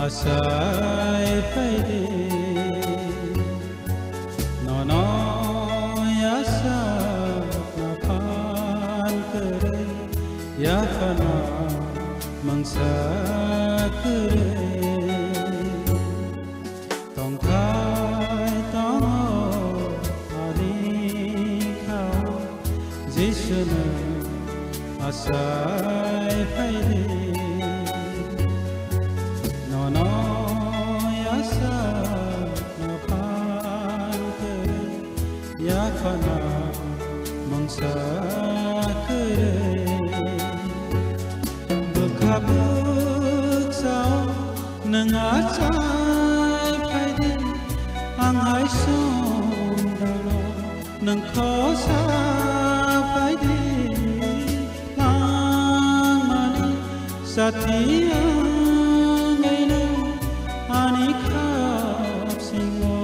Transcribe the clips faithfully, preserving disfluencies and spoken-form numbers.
Asai phaidi, nono yasa na phan kwrwi, yaphana mungsa kwrwi. Tongthai tongo ani khao, Jisu nwng asai phaidi. Nono yasa na phan kwrwi, yaphana mungsa kwrwi. Bwkha bwksa o nwng achai phaidi, ang hai songdalo nwng khosa phaidi. Langmani sati wngwi nwng ani khap singo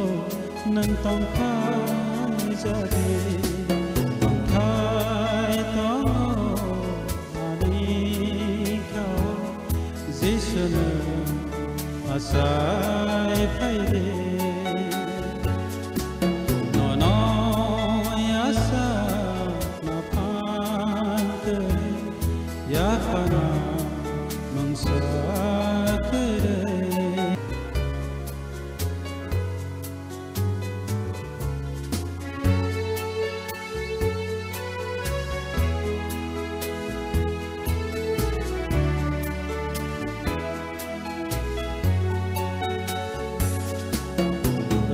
nwng tongphai jadi, tongthai tongo ani khao, Jisu nwng asai phaidi. Nono yasa na phan kwrwi, yaphana mungsa kwrwi.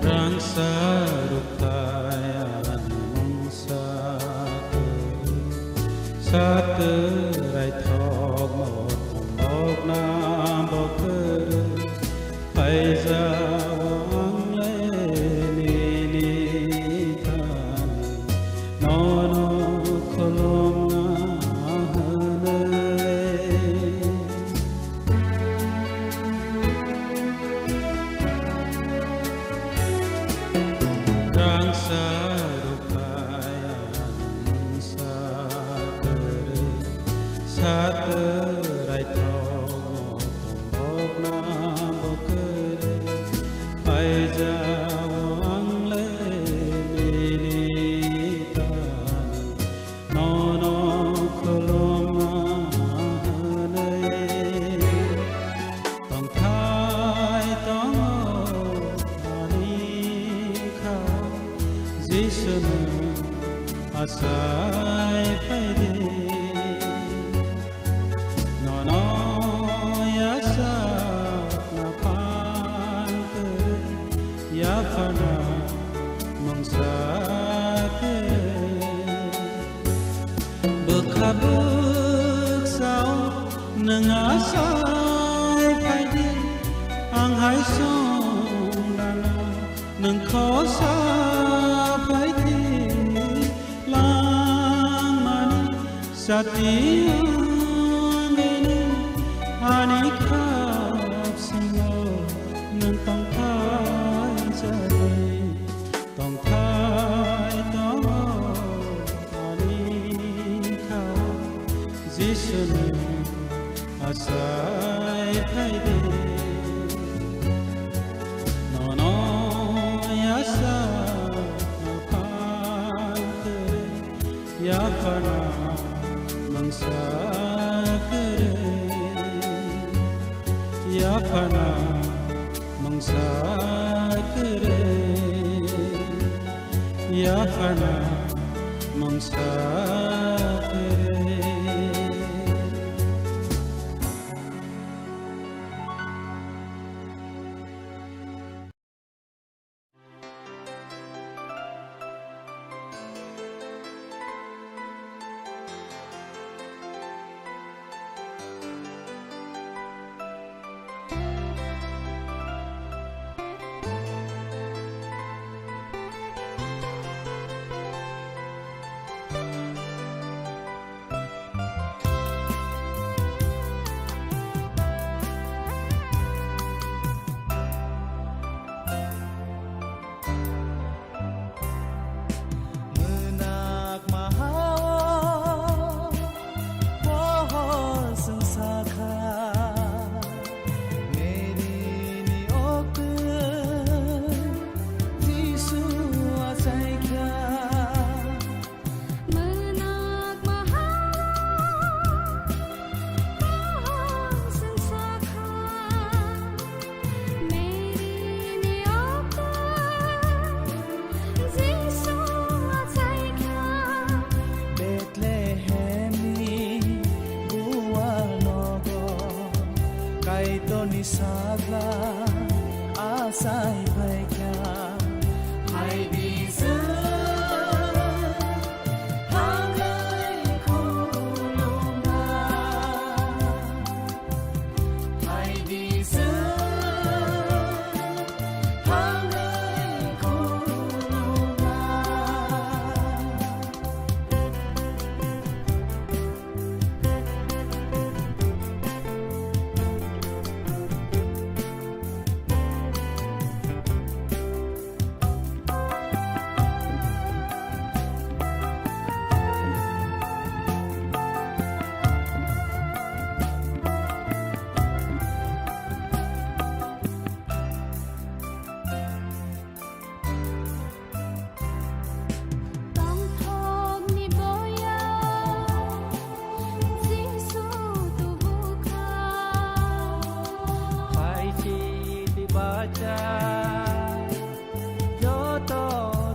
Rangsa rukthai ani mungsa kwrwi, satwrai thokno tongthokna bo kwrwi. Phaijao ang le nini thani, nono khulumna hwnwi. Rangsa rukthai ang mungsa kwrwi, satwrai thokno tongthokna bo kwrwi. Phaijao ang le nini thani, nono khulumna hwnwi. Tongthai tongo ani khao, Jisu nwng asai phaidi. Nono yasa na phan kwrwi, yaphana mungsa kwrwi. Bwkha bwksa o nwng asai phaidi, ang hai songdalo nwng khosa phaidi. Langmani sati wngwi nwng ani khap singo nwng tongthai jadi, tongthai tongo ani khao, Jisu nwng asai phaidi. Nono yasa na phan kwrwi, yaphana mungsa kwrwi. Yaphana mungsa kwrwi, yaphana mungsa kwrwi. Sakla asai phaikha, hai bijak hangwi khulumna, hai bijak hangwi khulumna. Tongthokni boya Jisu tubu kha. Hai chiti bacha joto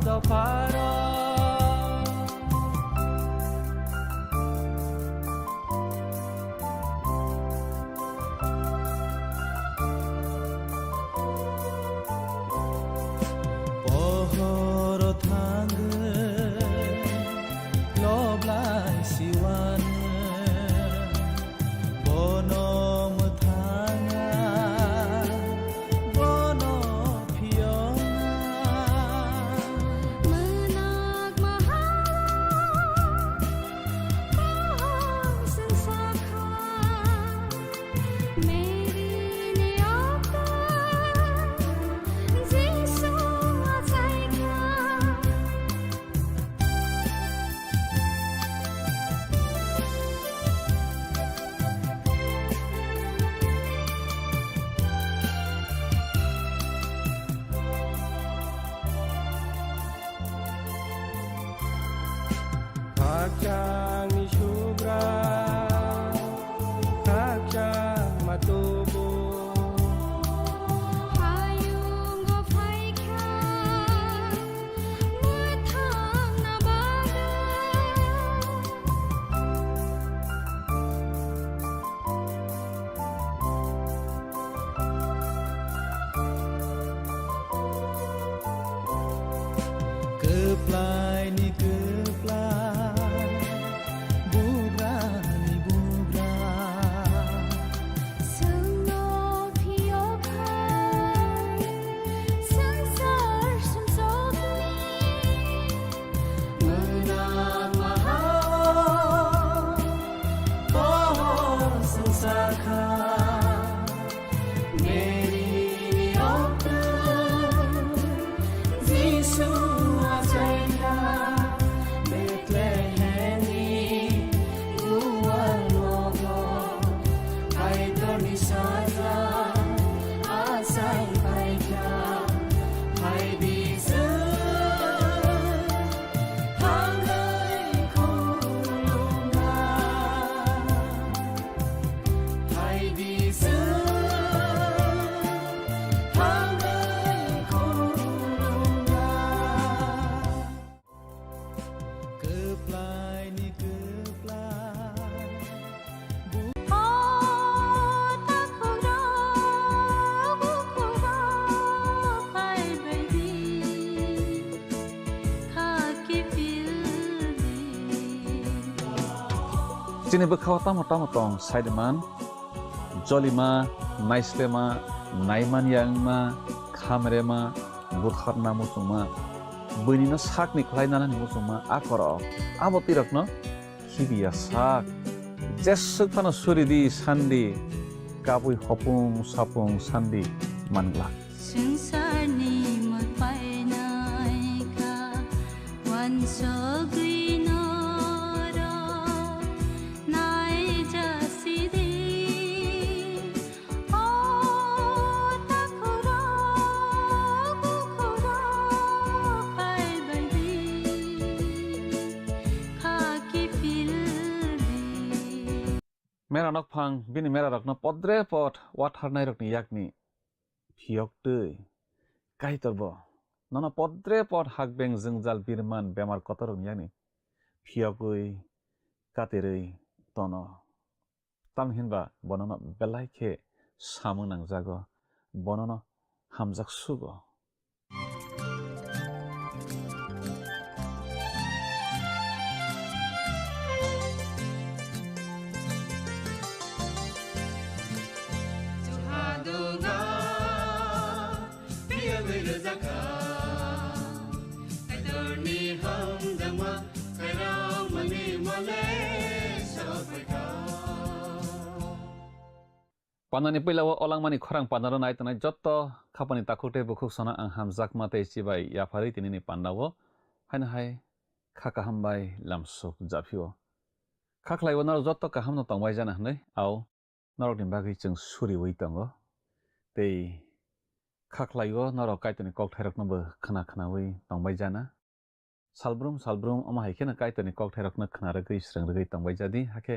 dopharo. Pohor thangwi loblai siwano, bono mwthangna, bono phiyokna. Mwnak mahao pohor swngsa kha. Mary ni okto Jisu achai kha. Khakchangni subra, khakchang ma tubu. Hayungo phaikha, mwthangna bagwi. Kwplaini kwplai, bugrani bugra. Chwngno phiyokha swngchar sumsokni. Mwnak mahao pohor swngsa kha. Mary ni okto Jisu achai kha. Bethlehemni gual nogo Kaitorni sajla achai phaikha. Hai bijak hangwi khulumna. Hai bijak hangwi khulumna. Kwplaini kwplai. O takhukrok, bukhukrok, phaibaidi, kha kiphildi. Chini bwkhao tamo tamo tong saiman, jolima, naislema, naimanya wngma, khamrema, butharna muchungma, buinino sakni khlai nanani muchungma a korok. Abo twirakno khibiya sak. Jeswk phano suridi sandi, kabui hopung sapung sandi manglak. Swngcharni mwpainaikha uansugwi norok naijasidi. O takhukrok, bukhukrok, phaibaidi, kha kiphildi. Mera nokphang bini merarokno podre pod watharnairokni yakni phiyok twi Kaitorbo nono podre pod hakbeng jwngjal birman bemar kotorrokni yakni phiyogwi katirwi tono. Tamni hinba bonono belai khe samung nangjago, bonono hamjak sugo. Pandani puila o olangmani khorang pandaro nai tongnai jotto khapani takhuk tei bukhuk sono ang hamjakma tei chibai yapharwi tinini pandao haino hai kha kaham bai lamsuk japhio. Kha khlaiwi norok jotto kahamno tongbai jana hwnwi ao norokni bagwi chwng suriwi tongo. Tei kha khlaiwi norok Kaitorni kokthairokno bo khna khnawi tongbai jana. Salbrum salbrum omo hai kheno Kaitorni kokthairokno khna rwgwi srwng rwgwi tongbai jadi, hakhe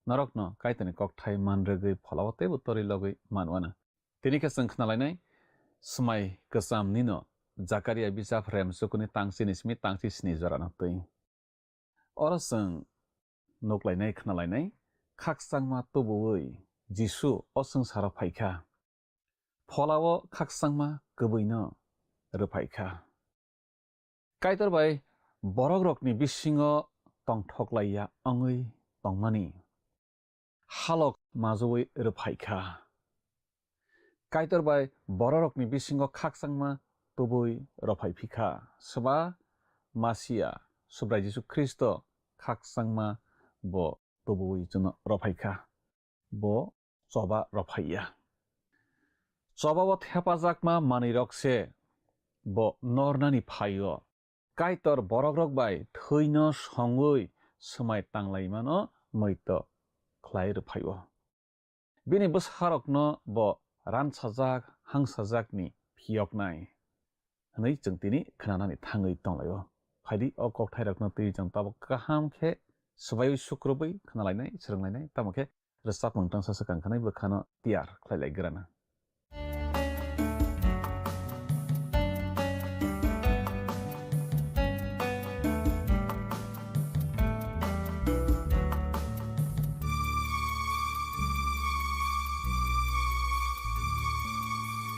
norokno Kaitorni kokthai man rwgwi pholao teibo torwi logwi man uanw. Tini khe chwng khna lainai Swmai Kwchamnino Jakaria bijap rem chukuni tangchini simi tangchi sni jorano twi. Oro chwng nuk lainai khna lainai, khakchangma tubuwi Jisu o swngcharo phai kha. Pholao khakchangma kwbwino rwphai kha. Kaitor bai borokrokni bisingo tongthok laiya wngwi tongmani halok majui rwphai kha. Kaitor bai bororokni bisingo khakchangma tubui rwphai phi kha. Swba Masia, Subrai Jisu Khristo khakchangma bo tubui chwngno rwphai kha. Bo choba rwphai ya. Choba o thepajakma manwirok se bo nornani phaio. Kaitor borokrok bai thwino songwi swmai tanglaimano muitu khlai rwphaio. Bini bwsarokno bo ransajak hangsajakni phiyoknai hwnwi chwng tini khnanani thangwi tonglaio. Phaidi o kokthairokno twi chwng tabuk kaham khe swbaiwi sukrubwi khnalainai, swrwnglainai, tamo khe rwchapmung tangsa swkang khanai bwkhano tiyar khlai lai grana.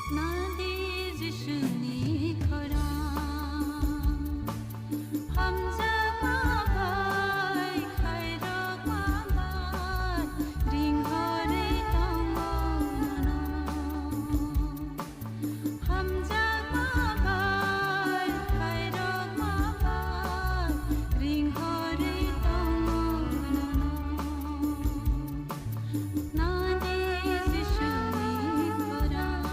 Nadi Jisuni khorang. Hamjakma bai khairokma bai ringhorwi tongo nono. Hamjakma bai khairokma bai ringhorwi tongo nono. Nadi Jisuni khorang.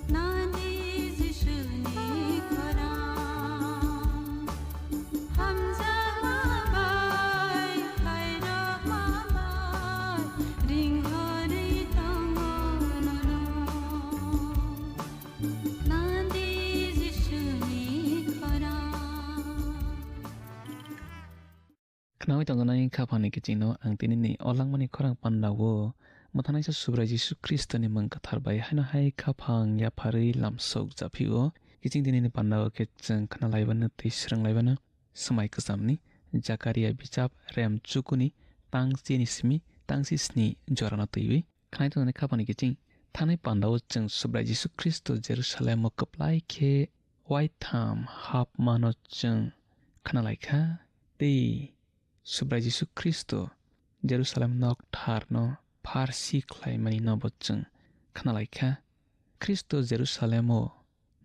Nadi Jisuni khorang. Hamjakma bai khairokma bai ringhorwi tongo nono. Nadi Jisuni khorang. Khnaui tongnai khaphangni kichingno ang tinini o langmani khorang pandao mwthangnaisa Subrai Jisu Khristoni mung kwthar bai haino hai khaphang yapharwi lamsok japhio. Kiching tinini pandao khe chwng khna laibano tei swrwng laibano Swmai Kwchamni Jakaria bijap rem chukuni tang chini simi tang si sni jorano twiwi. Khnai tongnani khaphangni kiching thanai pandao chwng Subrai Jisu Khristo Jerusalemo kwplai khe waitham hapmano chwng khna lai kha. Tei Subrai Jisu Khristo Jerusalem nok tharno pharsi khlaimani no bo chwng khnalaikha. Khristo Jerusalem o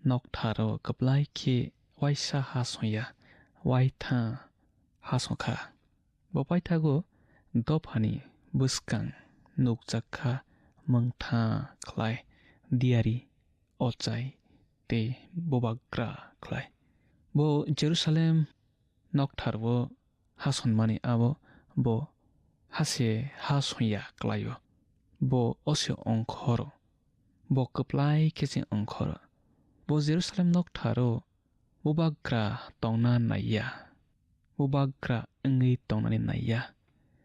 noktharo kwplai khe waisa ha songya, waitha ha songkha. Bo paithago dophani bwskang nukjak kha, mwngtha khlai, diyari, ochai tei bubagra khlai. Bo Jerusalem noktharbo ha sonmani abo bo hase ha songya klaio. Bo ose ongkhoro. Bo kwplai khe se ongkhoro. Bo Jerusalem noktharo bubagra tongna naiya. Bubagra wngwi tongnani naiya.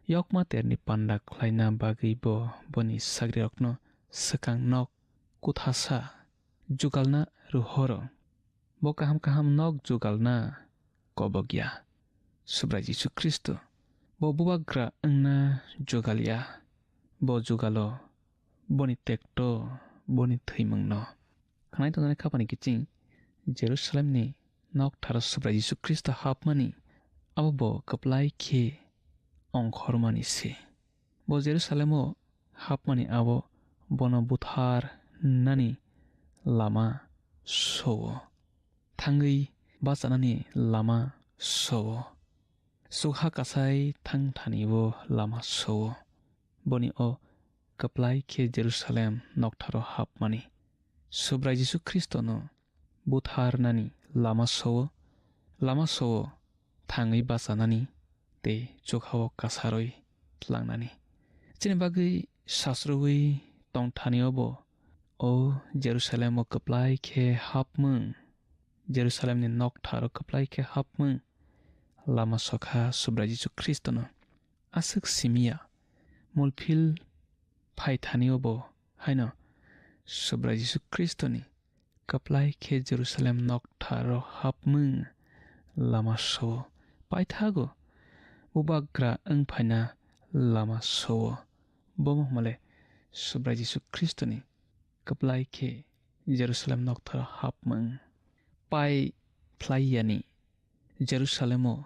Yokma terni panda khlaina bagwi bo boni sagrirokno swkang nok kuthasa jugalna rohoro. Bo kaham kaham nok jugalna kobokya. Subrai Jisu Khristo bo bubagra wngna jugalya. Bo jugalo boni tekto, boni thwimungno. Khnai tongnani khapani kiching Jerusalemni noktharo Subrai Jisu Khristo hapmani abo bo kwplai khe ongkhormani se. Bo Jerusalemo hapmani abo bono buthar nani lama sowo, thangwi bachanani lama sowo, chukha kasai thangthanibo lama sowo. Boni o kwplai khe Jerusalem noktharo hapmani Subrai Jisu Khristono butharnani lama sowo, lama sowo thangwi bachanani tei chukhao kasarwi tlangnani. Chini bagwi sasrwi tongthanio bo o Jerusalemo kwplai khe hapmung, Jerusalemni noktharo kwplai khe hapmung lama sokha Subrai Jisu Khristono. Aswk simiya, mulphil phaithanio bo haino Subrai Jisu Khristoni kwplai khe Jerusalem noktharo hapmung lama sowo. Paithago bubagra wng phaina lama sowo. Bomo hwnmale Subrai Jisu Khristoni kwplai khe Jerusalem noktharo hapmung. Pai phlaiyani Jerusalemo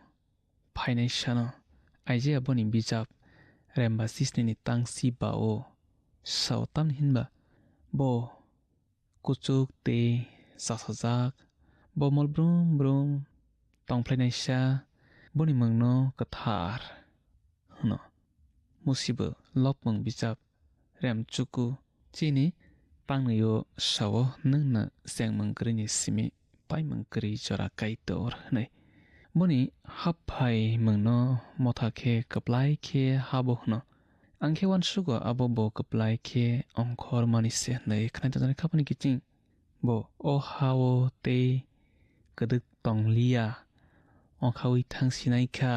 phainai sano Isaiah boni bijap remba sisnini tangsi ba-o sao, tamni hinba bo kuchuk tei chasajak, bo mol brum brum tongphlainaisa, boni mungno kwthar hwno. Musibo lopmung bijap rem chuku chini pangnwio sao, nwngno chengmung kwrwini simi paimung kwrwi jora Kaitor hwnwi. Boni happhai mungno motha khe kwplai khe habo hwno. Ang khe uansugo abo bo kwplai khe ongkhor mani se hwnwi khnai tongjaknai khapani kiching. Bo o ha-o tei kwdwk tongliya, ongkhaui thang sinai kha.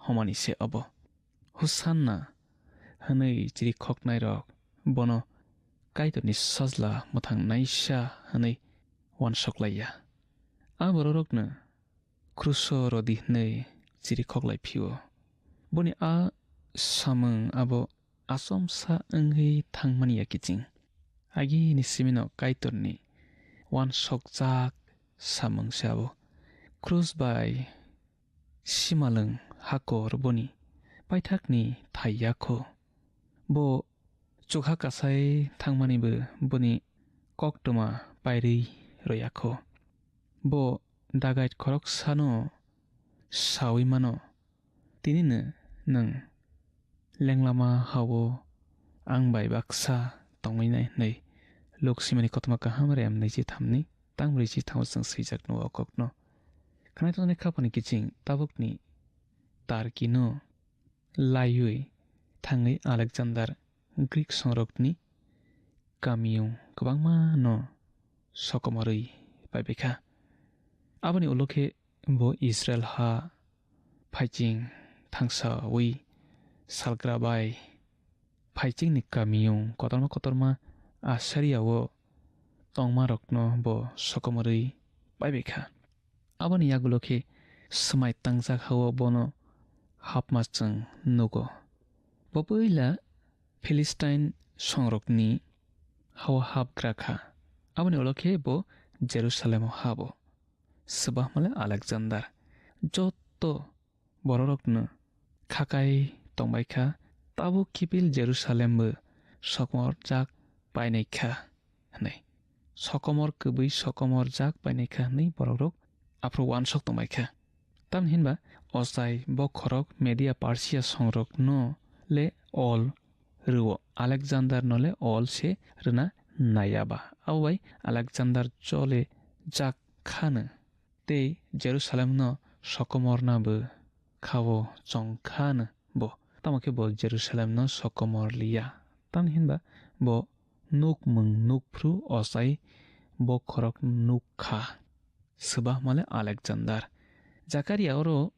Homani se obo. Hosanna hwnwi chirikhoknairok bono Kaitorni sajla mwthang naisa hwnwi uansuk laiya. A bororokno kruso rw di hwnwi chirikhok lai phio. Boni a samung abo achomsa wngwi thangmani ya kiching. Agini simino Kaitorni uansukjak samung se abo. Krus bai simalwng hakor boni paithakni thai ya kho. Bo chukha kasai thangmanibo boni koktwma pairwi rw ya kho. Bo dagait khoroksano saui mano, "Tinino nwng lenglama ha-o ang bai baksa tongwi nai," hwnwi Luk simani kothoma kaham rem naichi thamni tang brwichi thango chwng swijak nugo o kokno. Khnai tongni khapani kiching tabukni Tarkino laiwi thangwi Alexander Greek songrokni kamiyung kwbangma no sokomorwi paibaikha. Aboni ulo khe bo Israel ha phaiching thangsawi salgra bai phaichingni kamiyung kotorma kotorma Asiriao tongmarokno bo sokomorwi paibaikha. Aboni yagulo khe swmai tangjak ha-o bono hapma chwng nugo. Bo puila Philistine songrokni ha-o hapgra kha. Aboni ulo khe bo Jerusalemo habo. Swbahmale Alexander joto bororokno khakai tongbaikha, Tabuk kiphil Jerusalembo sokomorjak painaikha hwnwi. Sokomor kwbwi sokomorjak painaikha hwnwi borokrok aphuru uansuk tongbaikha. Tamni hinba ochai bokhorok Media Persia songrokno le ol rwo, Alexanderno le ol se rwna naiya ba. Abo bai Alexander chole jak khano tei Jerusalemno sokomorna bo khao chong khano bo. Tamo khe bo Jerusalemno sokomor liya. Tamni hinba bo nukmung nukphru ochai bokhorok nuk kha. Swbahmale Alexander. Zakaria oro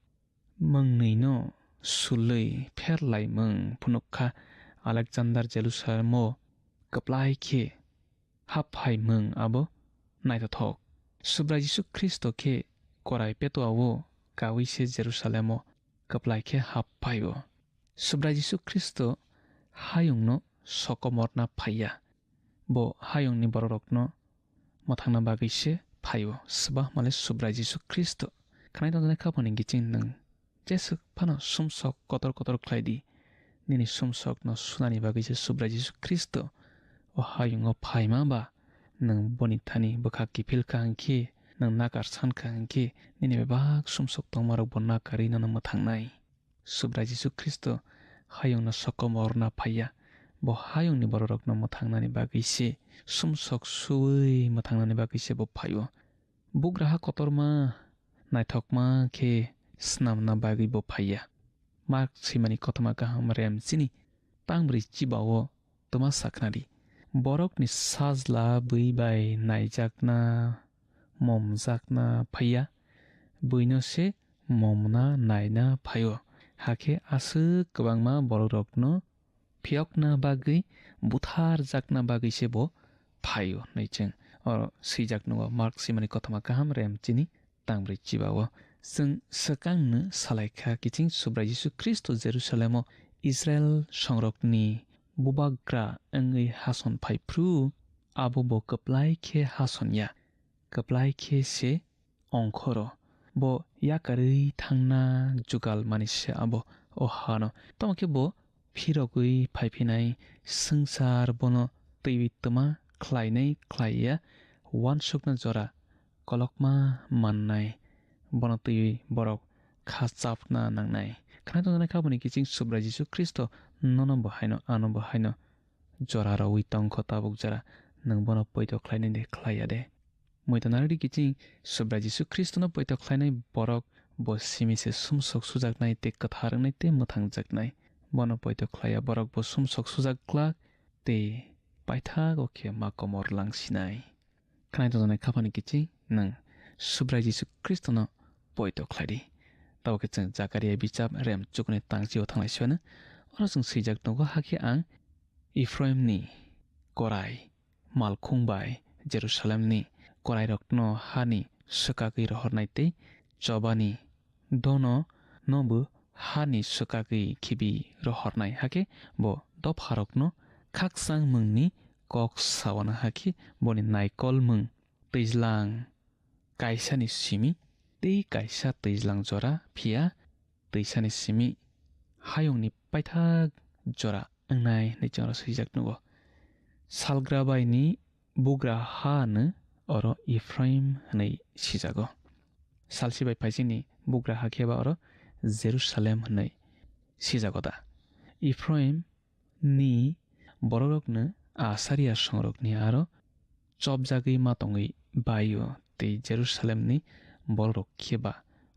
mwngnwino sulwi pherlaimung phunuk kha. Alexander Jerusalemo kwplai khe hap phaimung abo naithothok. Subrai Jisu Khristo khe korai petuao kaui se Jerusalemo kwplai khe hap phaio. Subrai Jisu Khristo hayungno sokomorna phaiya. Bo hayungni bororokno mwthangna bagwi se phaio. Swbahmale Subrai Jisu Khristo. Khwnai tongjaknai khapangni giching nwng jeswk phano sumsok kotor kotor khlai di. Nini sumsokno sunani bagwi se Subrai Jisu Khristo o hayungo phaima ba nwng boni thani bwkha kiphil kha hwnkhe, nwng nakar san kha hwnkhe, nini bebak sumsok tongmarok bo nakarwi nono mwthangnai. Subrai Jisu Khristo hayungno sokomorna phaiya. Bo hayungni bororokno mwthangnani bagwi se, sumsok suwi mwthangnani bagwi se bo phaio. Bugraha kotorma, naithokma khe snamna bagwi bo phaiya. Mark swimani kothoma kaham rem chini tangbrwi chibao twma sakhnari. Borokni sajla bui bai naijakna, momjakna phaiya, buino se momna naina phaio. Hakhe aswk kwbangma borokrokno phiyokna bagwi, butharjakna bagwi se bo phaio hwnwi chwng oro swijak nungo. Mark swimani kothoma kaham rem chini tangbrwi chibao. Chwng swkangno salaikha kiching Subrai Jisu Khristo Jerusalemo Israil songrokni bubagra wngwi hason phaiphru, abo bo kwplai khe hason ya, kwplai khe se ongkhoro. Bo yakarwi thangna jugal mani se abo o hano. Tamo khe bo phirogwi phaiphinai swngchar bono twiwi twma khlainai khlaiya uansukna jora kolokma mannai. Bono twiwi borok kha chapna nangnai. Khwnai tongjaknai kha boni kiching Subrai Jisu Khristo nono bo haino ano bo haino jora rwui tongkho tabuk jora. Nwng bono poito khlainai de khlaiya de? Muitu narwkdi kiching Subrai Jisu Khristono poito khlainai borok bo simi se sumsok sujaknai tei kwthar wngnai tei mwthangjaknai. Bono poito khlaiya borok bo sumsok sujak glak tei paithago khe ma komor langsinai. Khwnai tongjaknai kha boni kiching nwng Subrai Jisu Khristono poito khlaidi. Tabuk khe chwng Zakaria bichap rem chukuni tangchio thanglai siphano. Oro chwng swijak tongo, hakhe ang Ephraimni korai malkhung bai Jerusalemni korairokno hani swkagwi rohornai tei chobani dono nobo hani swkagwi khibi rohornai, hakhe bo dopharokno khakchangmungni kok sawana, hakhe boni naikolmung twijlang kaisani simi tei kaisa twijlang jora, phiya twisani simi hayungni paithak jora wngnai hwnwi chwngno swijak nugo. Salgrabaini bugra ha hwnwi oro Ephraim hwnwi sijago. Salsi bai phaisingni bugra ha khe ba oro Jerusalem hwnwi sijago da? Ephraim ni bororokno Asiria songrokni aro chopjagwi ma tongwi baio, tei Jerusalemni bororok khe ba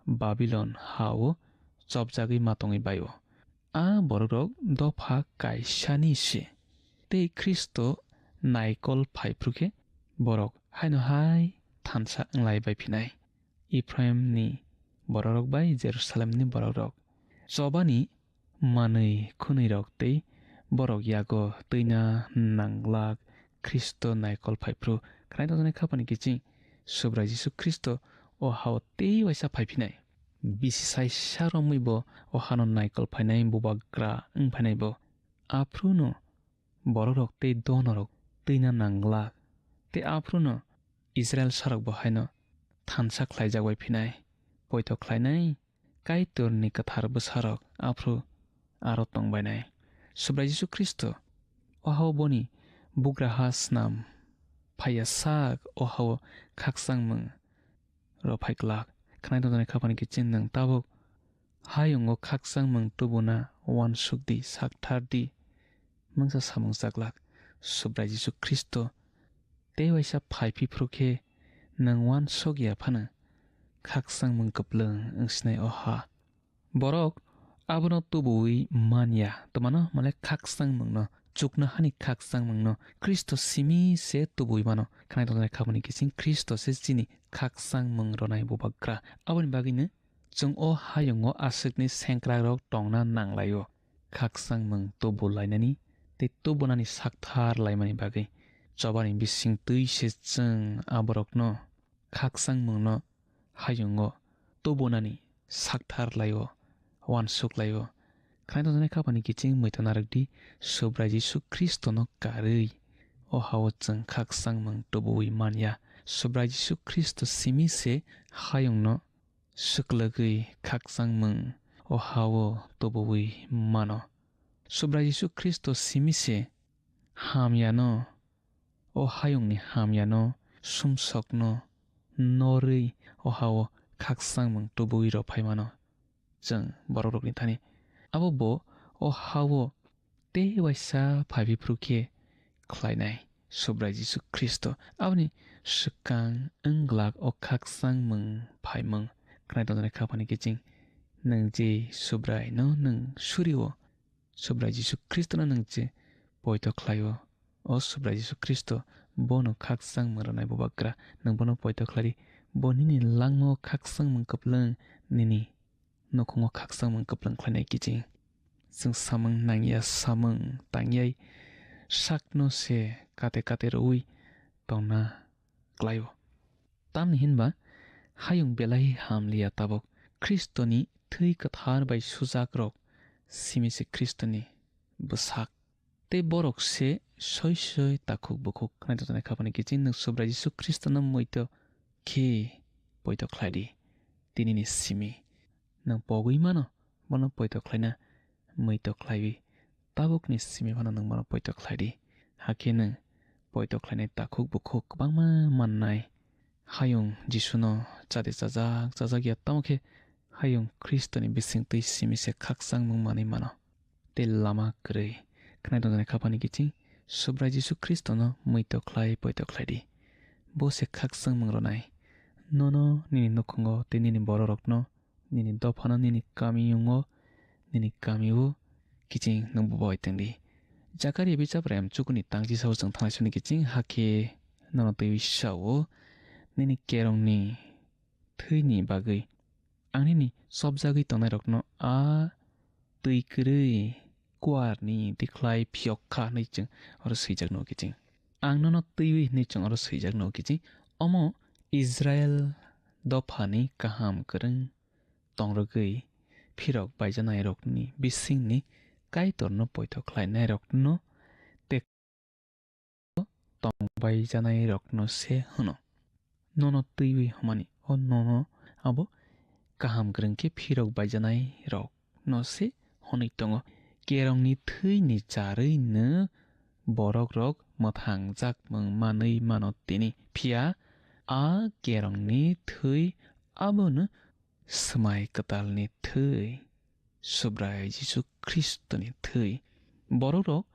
Babilon ha-o chopjagwi ma tongwi baio. A bororok dopha kaisani se, tei Khristo naikol phai phru khe borok haino hai thansa wnglai bai phinai. Ephraimni bororok bai Jerusalemni bororok chobani manwi khwnwirok tei borok yago twina nanglak Khristo naikol phai phru. Khwnai tongjaknai khapani kiching Subrai Jisu Khristo o ha-o tei waisa phai phinai. Bisi sai sa romwi bo o hano naikol phainai, bubagra wng phainai bo. Aphruno borokrok tei donorok twina nanglak. Tei aphruno Israil sarok bo haino thansa khlaijak bai phinai, poito khlainai Kaitorni kwthar bwsarok aphru aro tongbainai. Subrai Jisu Khristo o hao boni bugra ha snam phaiya sak o hao khakchangmung rw phai glak. Khnai tongjaknai khapani kiching nwng tabuk hayungo khakchangmung tubuna uansuk di, sakthar di, mungsa samung chaglak. Subrai Jisu Khristo tei waisa phai phiphru khe nwng uansuk ya phano khakchangmung kwplwng wngsinai o ha. Borok abono tubuwi man ya, twmano male khakchangmungno, chuknohani khakchangmungno Khristo simi se tubuwi mano. Khnai tongjaknai khapani kiching Khristo se chini khakchangmung rwnai bubagra. Aboni bagwino chwng o hayungo aswkni sengkrakrok tongna nanglaio. Khakchangmung tubu lainani tei tubunani sakthar laimani bagwi chobani bisingtwi se chwng aborokno khakchangmungno hayungo tubunani sakthar laio, uansuk laio. Khnai tongjaknai khapani kiching muitu narwk di, Subrai Jisu Khristono karwi o hao chwng khakchangmung tubuwi man ya. Subrai Jisu Khristo simi se hayungno swklwgwi khakchangmung o hao tubuwi mano. Subrai Jisu Khristo simi se hamyano, o hayungni hamyano, sumsokno norwi o hao khakchangmung tubuwi rw phai mano chwng borokrokni thani. Abo bo o hao tei waisa phai phiphru khe khlainai Subrai Jisu Khristo. Aboni swkang wng glak o khakchangmung phaimung. Khnai tongjaknai khapani kiching nwng je Subraino nwng surio, Subrai Jisu Khristono nwng je poito khlaio. O Subrai Jisu Khristo bono khakchangmung rwnai bubagra, nwng bono poito khlai di. Bo nini langmao khakchangmung kwplwng, nini nukhungo khakchangmung kwplwng khlainai kiching. Chwng samung nangya samung tangyai sakno se kate kate rwui tongna klaio. Tamni hinba hayung belai hamliya tabuk Khristoni thwi kwthar bai sujakrok simi se Khristoni bwsak. Tei borok se soi soi takhuk bukhuk. Khnai tongjaknai khapani kiching nwng Subrai Jisu Khristono muitu khe poito khlai di. Tinini simi nwng pogwi mano, bono poito khlaina muitu khlaiwi. Tabukni simi phano nwng bono poito khlai di. Hakhe nwng poito khlainai takhuk bukhuk kwbangma mannai. Hayung Jisuno chade chajak, chajak ya, tamo khe hayung Khristoni bisingtwi simi se khakchangmung manwi mano. Tei lama kwrwi. Khnai tongjaknai khapani kiching Subrai Jisu Khristono muitu khlai poito khlai di. Bo se khakchangmung rwnai. Nono, nini nukhungo tei nini bororokno, nini dophano, nini kamiyungo, nini kamio kiching nwng bo bai tongdi. Jakaria bichap rem chukuni tangchi sao chwng thanglai soni kiching hakhe nono twiwi sao, nini kerongni thwini bagwi ang nini chopjagwi tongnairokno a twi kwrwi kuarni tikhlai phiyok kha hwnwi chwng oro swijak nugo kiching. Ang nono twiwi hwnwi chwng oro swijak nugo kiching. Omo Israel dophani kaham kwrwng tongrwgwi phirok baijanairokni bisingni Kaitorno poito khlainairokno tei tong baijanairokno se hwno. Nono twiwi hwnmani o nono abo kaham kwrwng khe phirok baijanairokno se hwnwi tongo. Kerongni thwini charwino borokrok mwthangjakmung manwi mano tini, phiya a kerongni thwi abono swmai kwtalni thwi, Subrai Jisu Khristoni thwi. Borokrok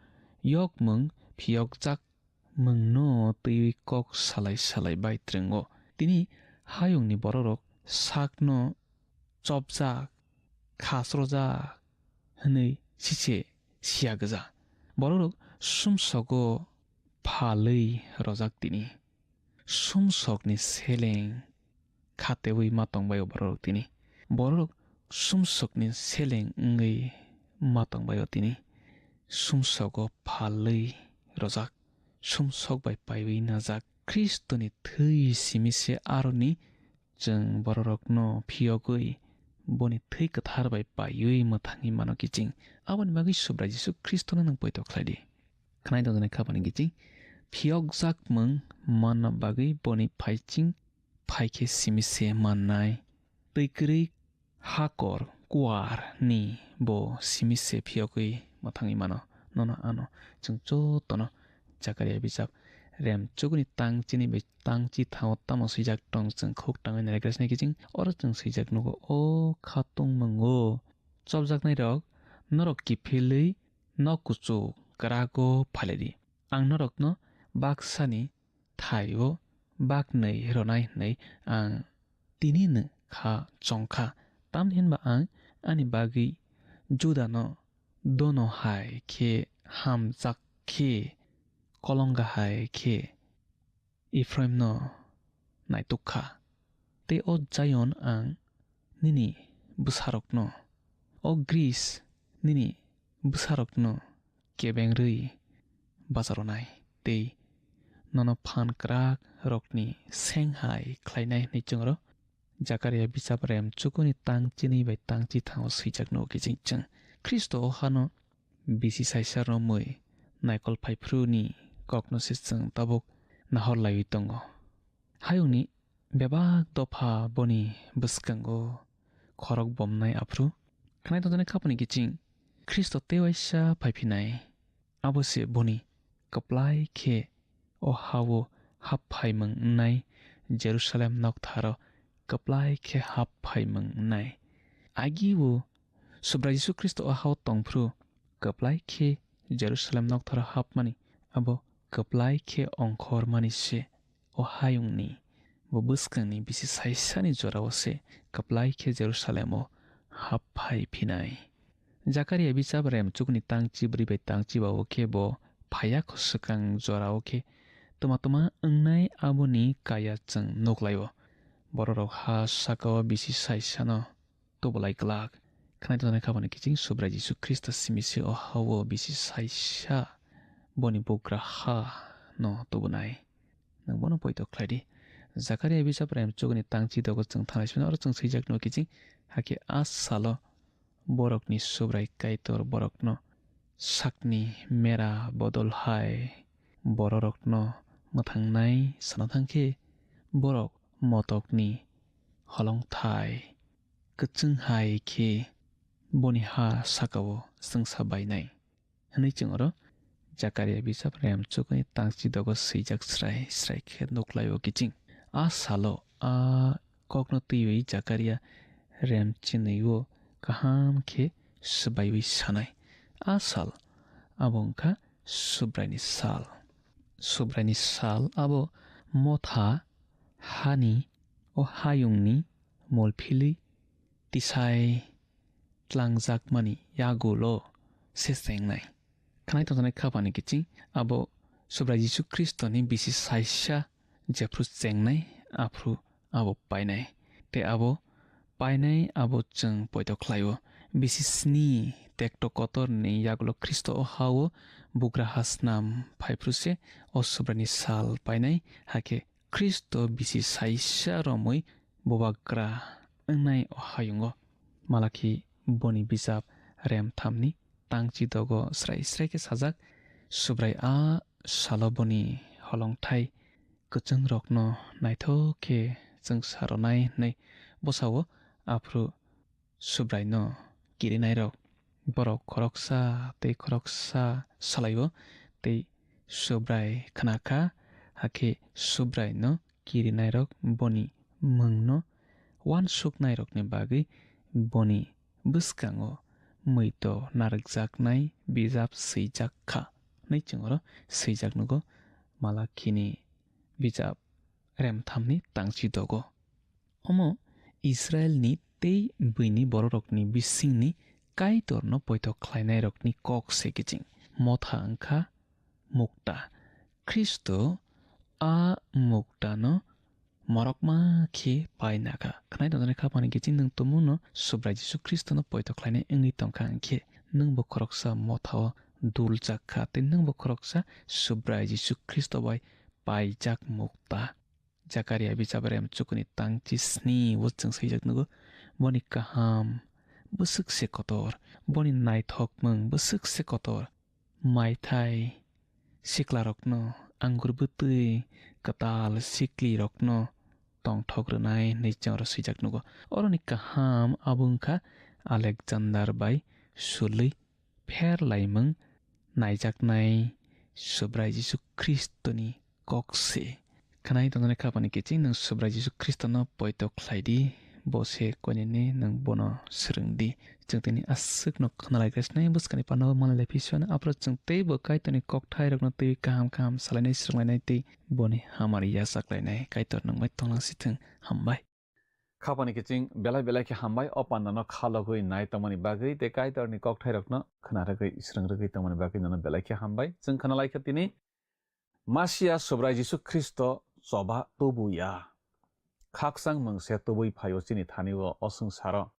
yokmung phiyokjak mungno twiwi kok salai salai bai twrwngo. Tini hayungni borokrok sakno chopjak, khasrojak hwnwi sise siya gwja. Borokrok sumsogo phalwi rojak tini. Sumsokni seleng khatewi ma tongbaio bororok tini. Bororok sumsokni seleng wngwi ma tongbaio tini. Sumsogo phalwi rojak, sumsok bai paiwi najak. Khristoni thwi simi se aroni chwng bororokno phiyogwi boni thwi kwthar bai paiwi mwthangwi mano kiching. Aboni bagwi Subrai Jisu Khristono nwng poito khlai di. Khnai tongjaknai khapani kiching phiyokjakmung manna bagwi boni phaiching phaikhe simi se mannai. Twi kwrwi hakor kuar ni bo simi se phiyogwi mwthangwi mano. nono ano. Chwng jotono Jakaria bijap rem chukuni tang chini bai tang chi thao tamo swijak tong chwng khuk tangwi nailagra sinai kiching oro chwng swijak nugo o kha tongmungo. Chopjaknairok norok kiphilwi nok kuchuk kwrago phailadi. Ang norokno baksani thaio baknwi rwnai hwnwi ang tinino kha chongkha. Tamni hwnba ang ani bagwi Judano dono hai khe hamjak khe kolonga hai khe Ephraimno naituk kha. Tei o Zion ang nini bwsarokno, o Greece nini bwsarokno kebengrwi bacharonai tei nono phan kwrak rokni seng hai khlainai hwnwi chwngno Jakaria bijap rem chukuni tang chini bai tang chi thango swijak nugo kiching chwng. Khristo o hano bisi saisa romwi naikol phaiphru ni kokno se chwng tabuk nahor laiwi tongo. Hayungni bebak dopha boni bwskango khorok bomnai aphru khnai tongjaknai khapani kiching Khristo tei waisa phaiphinai. Abo se boni kwplai khe o ha-o hap phaimung wngnai, Jerusalem noktharo kwplai khe hap phaimung wngnai. Agi-o Subrai Jisu Khristo o ha-o tongphru kwplai khe Jerusalem noktharo hapmani abo kwplai khe ongkhormani se. O hayungni bo bwskangni bisi saisani jorao se kwplai khe Jerusalemo hap phai phinai. Jakaria bijap rem chukni tang chibrwi bai tang chiba o khe bo phaiya kho swkang jorao khe tuma tuma wngnai aboni kaya chwng nuklaio. Bororok ha sakao bisi saisano tubulai glak. Khnai tongjaknai khapani kiching Subrai Jisu Khristo simi se o ha-o bisi saisa boni bugra ha no tubunai. Nwng bono poito khlai di. Jakaria bijap rem chukni tang chi dogo chwng thanglai sino oro chwng swijak nugo kiching hakhe a salo borokni Subrai Kaitor borokno sakni mera bodol hai bororokno mwthangnai sana thang khe borok motokni holongthai kwchwng hai khe boni ha sakao chwngsa bainai hwnwi chwng oro Jakaria bijap rem chukni tang chi dogo swijak srai srai khe nuklaio kiching. A salo a kokno twiwi Jakaria rem chinwi-o kaham khe swbaiwi sanai. A sal abo wngkha Subraini sal. Subraini sal abo motha hani o hayungni molphilwi tisai tlangjakmani yagulo se chengnai. Khnai tongjaknai khapani kiching abo Subrai Jisu Khristoni bisi saisa jephru chengnai aphru abo painai. Tei abo painai abo chwng poito khlaio. Bisi sni tekto kotorni yagulo Khristo o ha-o bugra ha snam phaiphru se o Subraini sal painai hakhe Khristo bisi saisa romwi bubagra wngnai o hayungo. Malakhi boni bijap rem thamni tang chi dogo srai srai khe sajak, Subrai a salo boni holongthai kwchwngrokno naithok khe chwngsa rwnai hwnwi bwsao aphru Subraino kirinairok borok khoroksa tei khoroksa salaio tei Subrai khna kha, hakhe Subraino kirinairok boni mungno uansuknairokni bagwi boni bwskango muito narwkjaknai bijap swijak kha hwnwi chwng oro swijak nugo Malakhini bijap remthamni tangchi dogo. Omo Israilni tei buini bororokni bisingni Kaitorno poito khlainairokni kok se kiching. Motha wngkha mukta. Khristo a muktano morokma khe paina kha. Khnai tongjaknai khapangni kiching nwng tumungno Subrai Jisu Khristono poito khlainai wngwi tongkha hwnkhe, nwngbo khoroksa mothao duljak kha tei nwngbo khoroksa Subrai Jisu Khristo bai paijak mukta. Jakaria bijap rem chukuni tangchi sni o chwng swijak nugo, boni kaham bwswk se kotor, boni naithokmung bwswk se kotor. Maithai siklarokno anggur bwtwi kwtal siklirokno tongthok rwnai hwnwi chwng oro swijak nugo. Oroni kaham abo wngkha Alexander bai sulwi pher laimung naijaknai Subrai Jisu Khristoni kok se. Khwnai tongnani khapani kiching nwng Subrai Jisu Khristono poito khlai di, bo se koinene nwng bono swrwng di. Chwng tini aswkno khwnalai khe sinai bwskani pano manlai lai phi siyano, aphuru chwng teibo Kaitorni kokthairokno twiwi kaham kaham salainai, swrwnglainai tei boni hamari yachaklainai. Kaitor nwng bai tonglang sithwng. Hambai. Khapani kiching belai belai khe hambai o pandano khalogwi nai tongmani bagwi tei Kaitorni kokthairokno khna rwgwi, swrwng rwgwi tongmani bagwi nono belai khe hambai. Chwng khna lai kha tini Masia Subrai Jisu Khristo choba tubu ya. Khakchang mungse tubui phaio chini thani o, o swngsaro.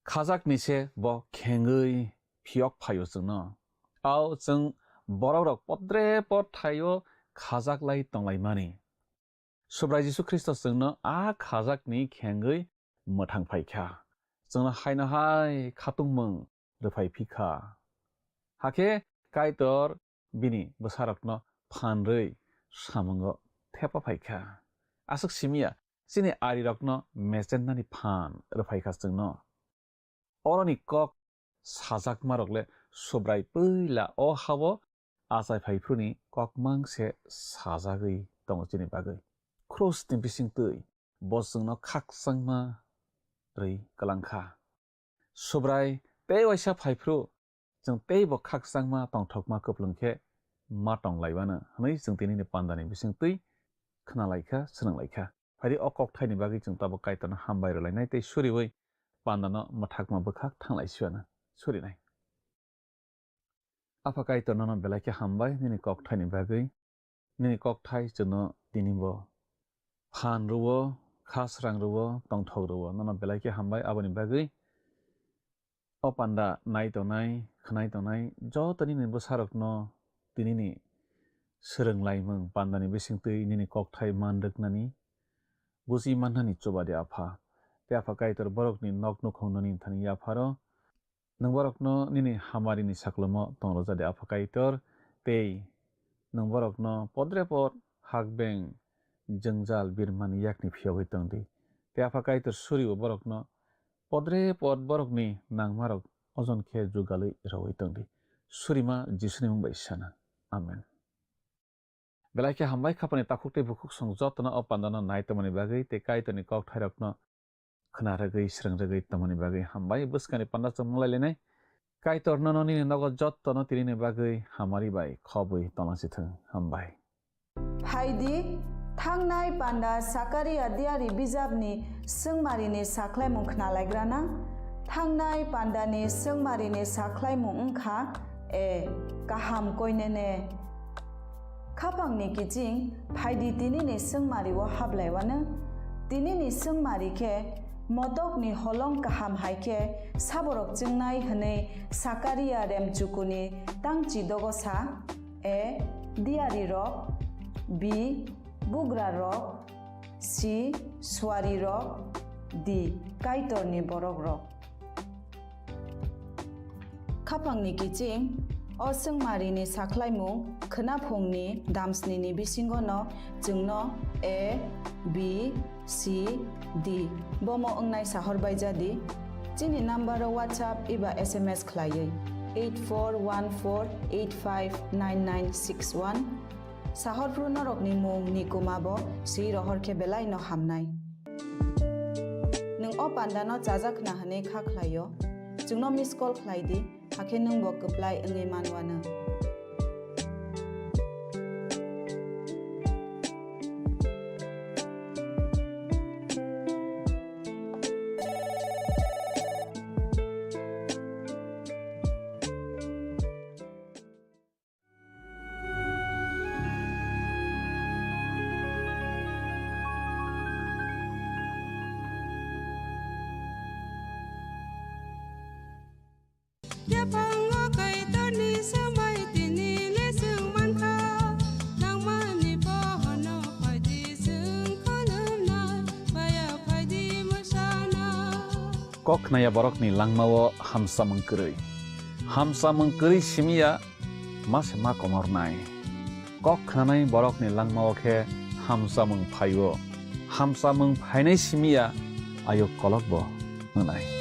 Khajakni se bo khengwi phiyok phaio chwngno. Ao chwng borokrok podre pod thaio khajak lai tonglaimani. Subrai Jisu Khristo chwngno a khajakni khengwi mwthang phai kha. Chwngno haino hai khatungmung rwphai phi kha. Hakhe Kaitor bini bwsarokno phan rwi samungo thepa phai kha. Aswk simi ya, chini arirokno mechennani phan rwphai kha chwngno. Oroni kok sajakmarok le Subrai puila o ha-o achai phai phuruni kok mang se sajagwi tongo chini bagwi. Krusni bising twi bo chwngno khakchangma rwi kwlang kha. Subrai tei waisa phai phru chwng teibo khakchangma tongthokma kwplwng khe ma tong lai mano hwnwi chwng tinini pandani bising twi khna lai kha, swnam lai kha. Phaidi o kokthaini bagwi chwng tabuk Kaitorno hambai rwlainai tei suriui pandano mwthakma bwkhak thang lai siyano surinai. Apha Kaitor, nono belai khe hambai nini kokthaini bagwi. Nini kokthai chwngno tini bo phan rwo, kha srang rwo, tongthok rwo. Nono belai khe hambai aboni bagwi. O panda nai tongnai, khwnai tongnai joto nini bwsarokno tinini swrwng laimung pandani bisingtwi nini kokthai man rwknani, buji mannani chuba di Apha. Tei Apha Kaitor borokni nok nukhung nini thani yapharo. Nwng borokno nini hamarini saklomo tong rwja di Apha Kaitor, tei nwng borokno podre pod hakbeng jwngjal birmani yakni phiyogwi tong di. Tei Apha Kaitor suri-o borokno podre pod borokni nangmarok ojon khe jugalwi rwui tong di. Surima Jisuni mung bai sana. Amen. Belai khe hambai khapani takhuk tei bukhuk song jotono o pandano nai tongmani bagwi tei Kaitorni kokthairokno khna rwgwi, srwng rwgwi tongmani bagwi hambai. Bwskangni panda chwng mung lai linai. Kaitor nono nini nogo jotono tinini bagwi hamari bai khobwi tonglang si thung. Hambai. Phai di, thangnai panda Sakaria diari bijapni swngmarini sakhlaimung khnalaigrana. Thangnai pandani swngmarini sakhlaimung wngkha, e, kaham koinene. Khapangni kiching, phai di tinini swngmario hablaiwano. Tinini swngmari khe motokni holong kaham hai khe saborok chwngnai hwnwi Sakaria remchukuni tangchi dogo sa. A, diari rok. B, bugra rok. C, suari rok. D, Kaitorni borok rok. Khapangni kiching, o swngmarini sakhlaimung khwnaphungni damsnini bisingono chwngno A, B, C, D bomo wngnai sahor bai jadi. Chini number o WhatsApp eba S M S khlaiwi eight four one four eight five nine nine six one. Sahor phru norokni mung ni kuma bo swi rohor khe belai no hamnai. Nwng o panda no chajak khna hwnwi kha khlai o, chwngno miss call khlai di. Hakhe nwng bo kwplai wngwi man uanw. Yaphango Kaitorni swmai tini le chwng mankha, nangmani bohono phaidi chwng khulumna, maya phaidi mwsana. Kok khnaya borokni langmao hamsamung kwrwi. Hamsamung kwrwi simiya ma se ma komornai. Kok khnanai borokni langmao khe hamsamung phaio. Hamsamung phainai simiya ayuk kolokbo wngnai.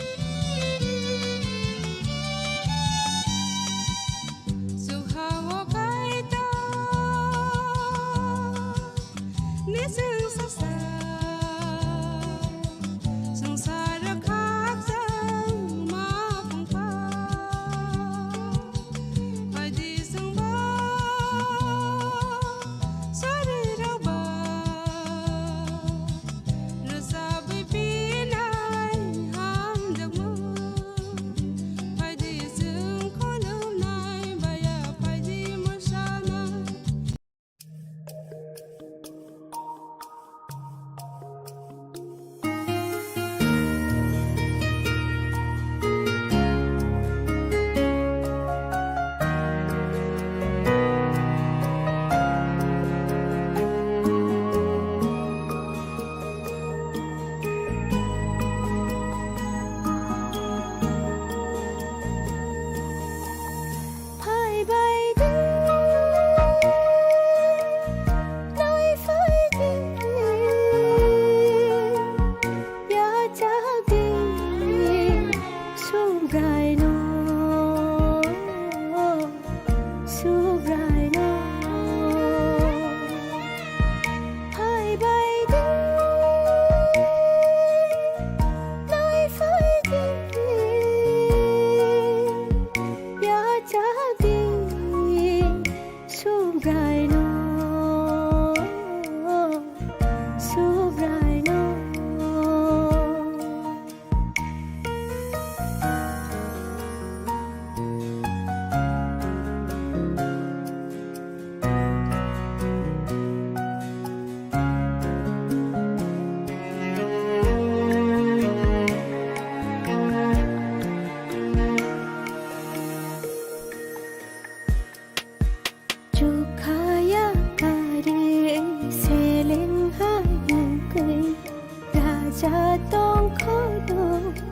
Jatong khono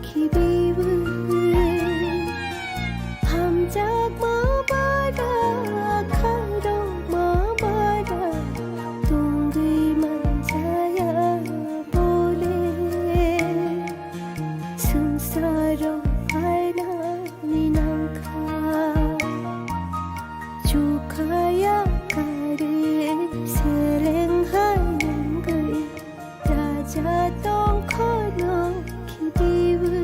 khibiwi. Hamjakma bara, khairokma bara, tongwi manjaya bole. Swngcharo phainani nangkha. Chukhaya kari seleng hai wngwi. Raja tongkhono khibiwi.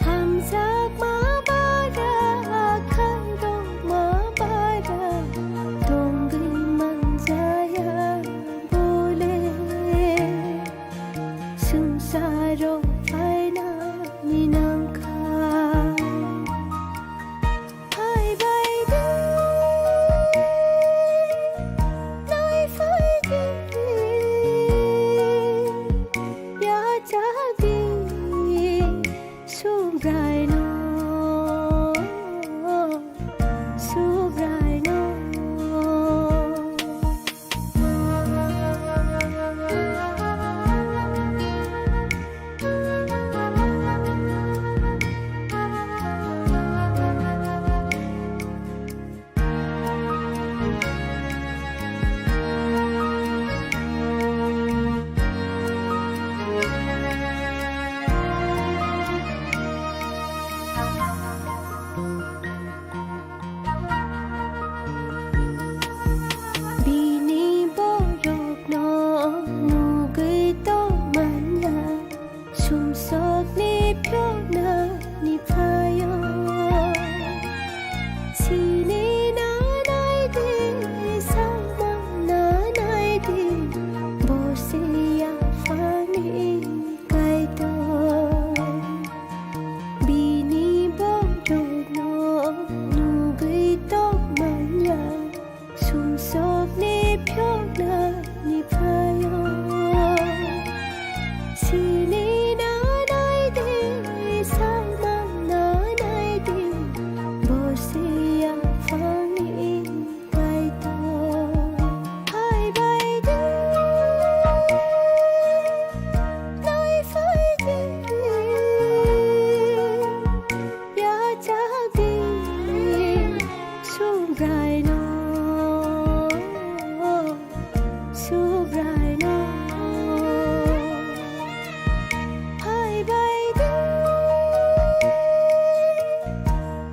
Hamjakma bara, khairokma bara, tongwi manjaya bole. Swngcharo phainani nangkha. Phaibaidi, naifaidi, yachakdi, Subraino, Subraino. Bini borokno nugwi tongmanya, sumsokni phiyoknani phaio. Sini nanai di, salmang nanai di, bo se yaphangni Kaitor. Bini borokno nugwi tongmanya, sumsokni phiyoknani phaio. Sini nanai di, salmang nanai di, bo se yaphangni Kaitor. Phaibaidi, naifaidi, yachakdi, Subraino, Subraino. Phaibaidi,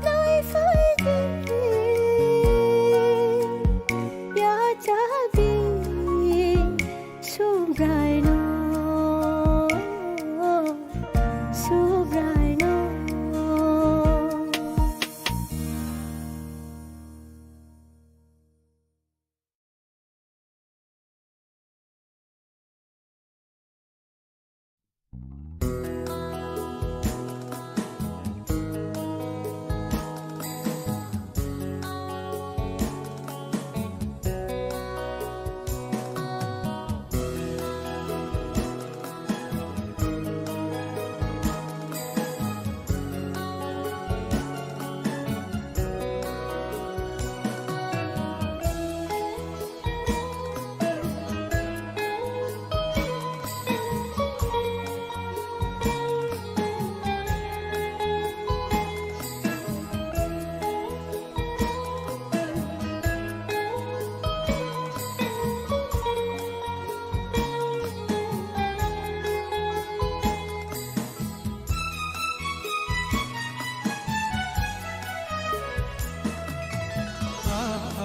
naifaidi, yachakdi, Subraino, Subraino.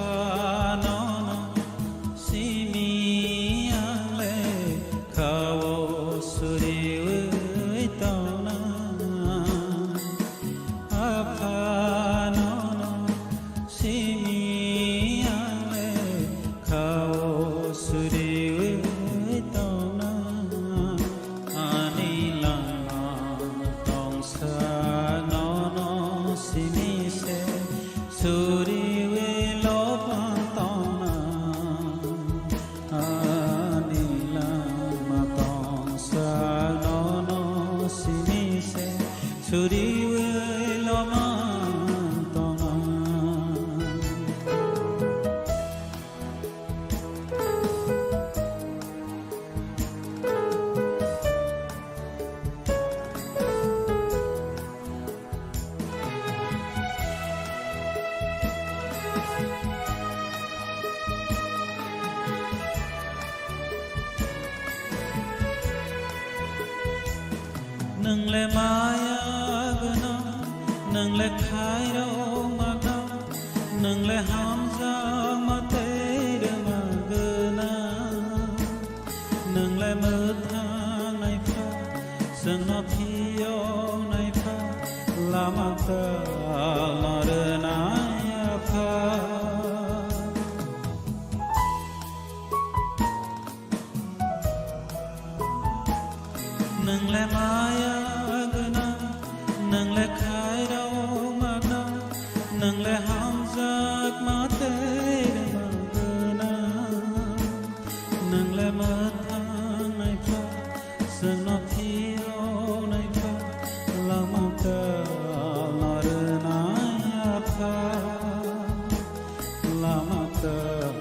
Aphanono simi ang le khao suriwi tongna. Aphanono simi ang le khao suriwi tongna. Ani langma tongsa nono simi se suriwi lopang tongna. Ani langma tongsa nono simi se suriwi lopang tongna. Nwng le maya gwnang, nwng le khairokma gwnang, nwng le hamjakma tei rwma gwnang. Nwng le mwthang naipha, chwngno phiyok naipha, lama kwtal no rwnai Apha. Nwng le maya gwnang, nwng le khairokma gwnang, nwng le hamjakma tei rwma gwnang. Nwng le mwthang naipha, chwngno phiyok naipha, lama kwtal no rwnai Apha. Lama kwtal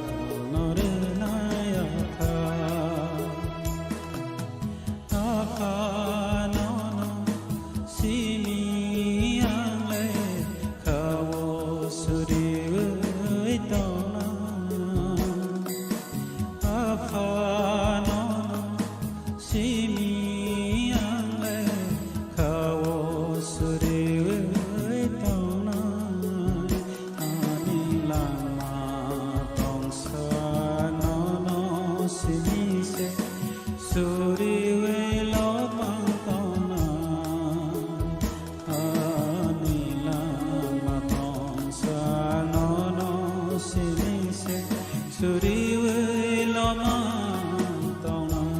no rwnai Apha. Apha nono simi ang le kha-o suriwi tongnai. Apha nono simi ang le kha-o suriwi tongnai. Ani lama tongsa nono simi se suriwi lobang tongnai. Ani lama tongsa nono simi se suriwi lobang tongnai.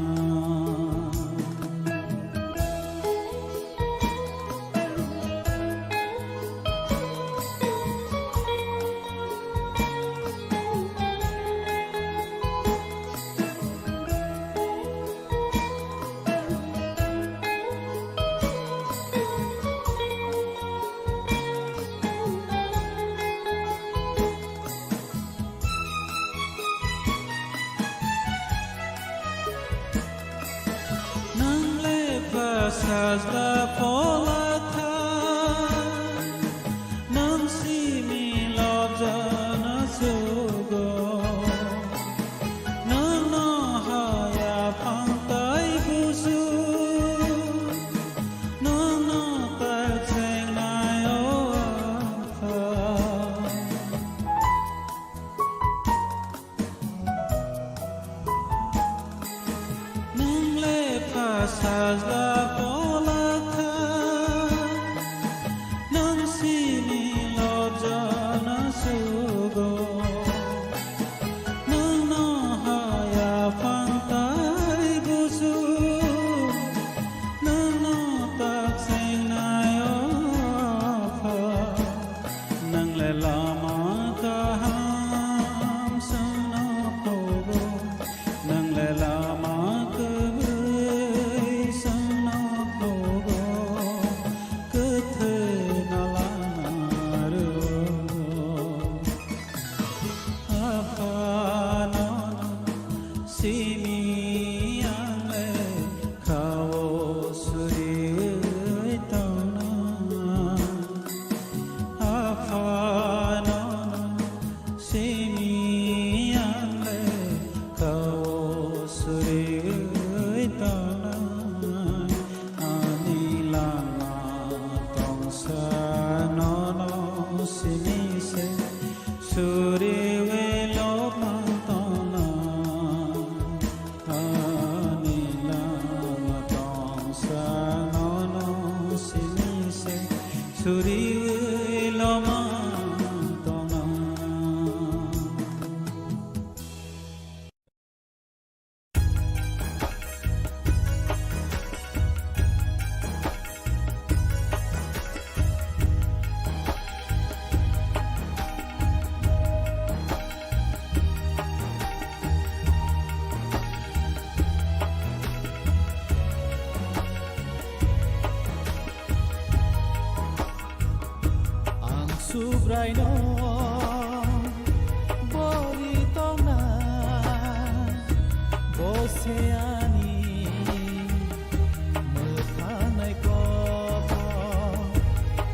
Nwng le pha sajla phola tha, nwng simi lobjana sugo. Nwng no haya phang tai busu, nwng no tak chengnai o Apha. Nwng le pha sajla phola kha, nwng simi lobjana sugo. Nwng no haya phang tai busu, nwng no tak chengnai o Apha. Nwng le lama kaham chwngno phogo, nwng le lama kwrwi chwngno phogo, kwthwino lama rwo. Apha nono simi ang le kha-o suriwi tongnai. Apha nono simi ang le kha-o suriwi tongnai. Ani lama tongsa nono simi se suriwi lobang tongnai. Ani lama tongsa nono simi se suriwi lobang tongnai. Ang Subraino bori tongna, bo se ani mwthanai kobo.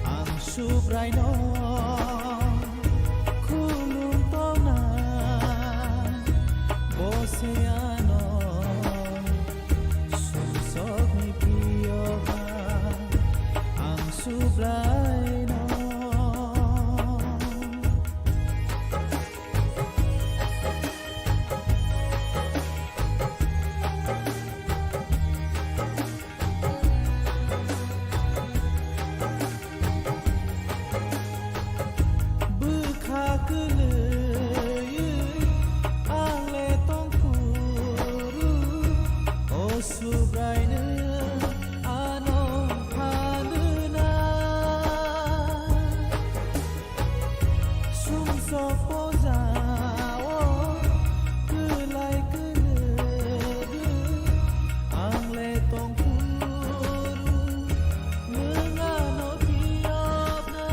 Ang Subraino khulum tongna, bo se ano sumsokni priyo ba. Subraino ano phanuna, sumsok pojao kwlai kwrwgwi, ang le tongphuru nwng ano phiyokna.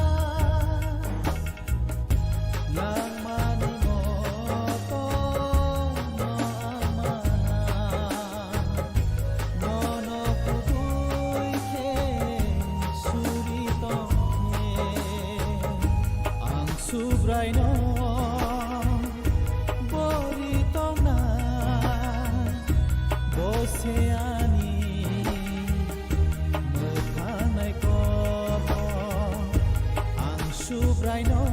Langmani moto no ang mana, nono kubui khe suri tongkhe, ang Subraino bori tongna, bo se ani mwthang nai kotor. Ang Subraino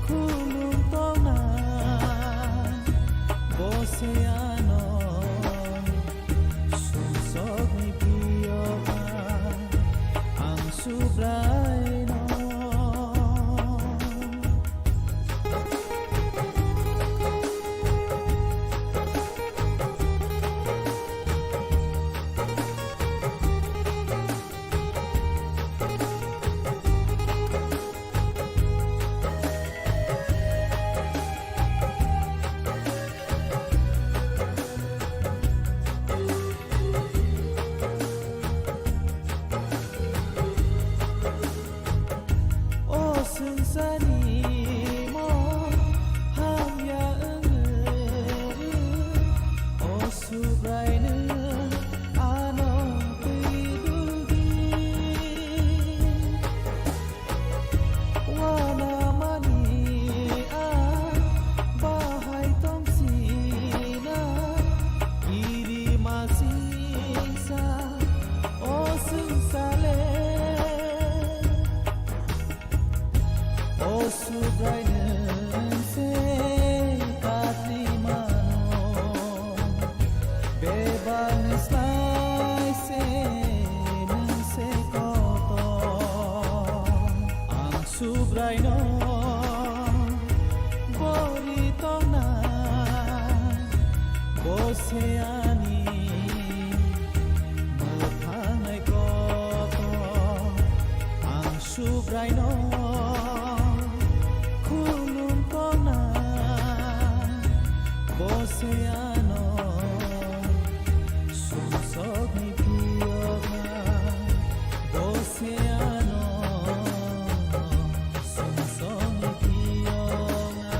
khulum tongna, bo se ano sumsokni phiyokna. Ang Subraino. O swngcharni mo hamya wngwi, o Subraino ano twi duldi. Wanamani a bahai tongchina, kiri masingsa o swngchar le. O Subrai nwng se katli mano, bebak ni slai se nwng se kotor. Ang Subraino bori tongna, bo se ani mwthang nai kotor. Ang Subraino khulum tongna, bo se ano sumsokni phiyokna, bo se ano sumsokni phiyokna.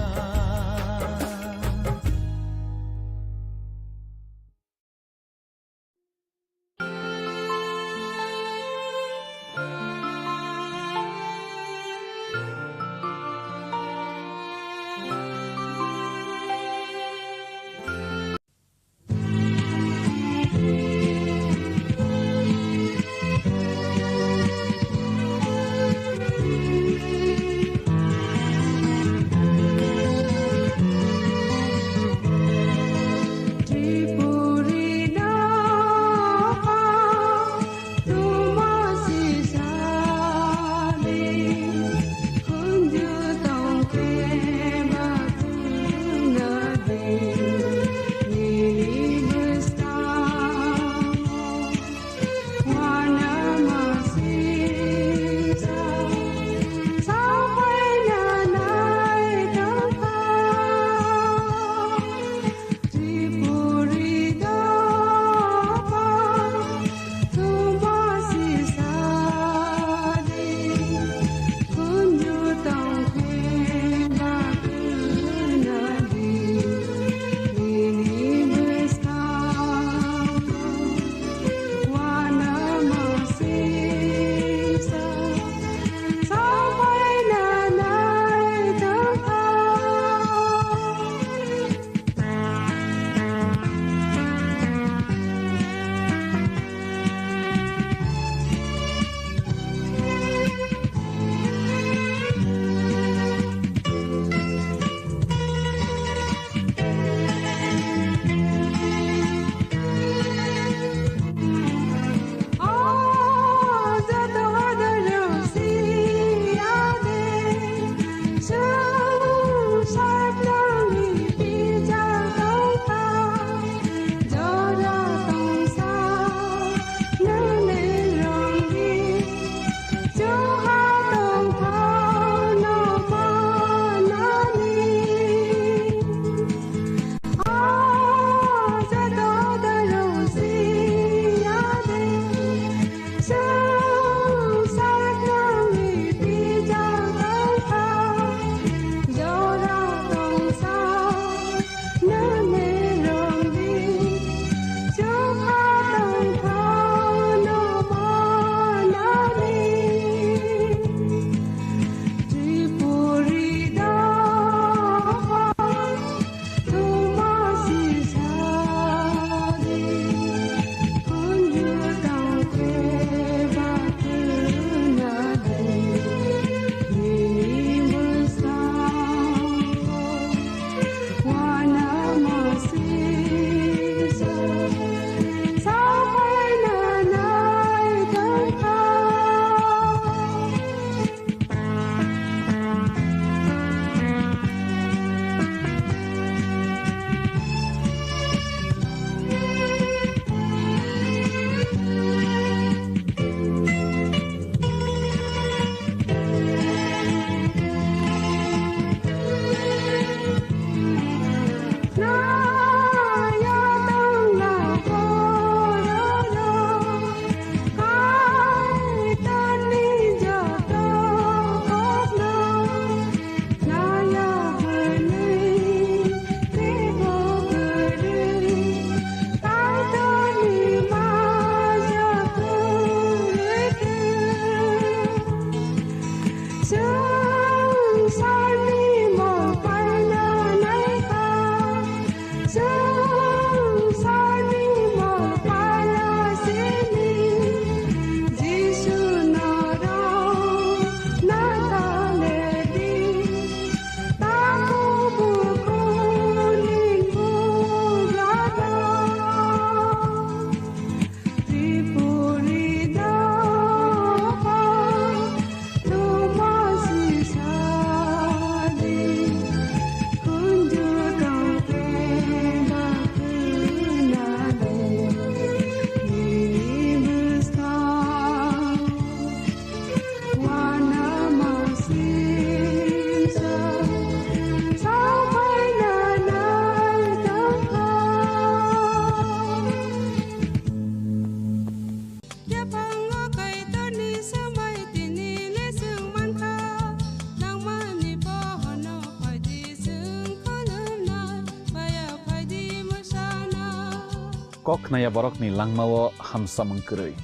Kok khnaya borokni langmao hamsamung kwrwi.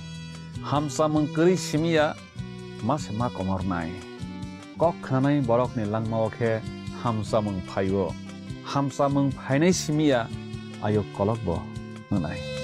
Hamsamung kwrwi simiya ma se ma komornai. Kok khnanai borokni langmao khe hamsamung phaio. Hamsamung phainai simiya ayuk kolokbo wngnai.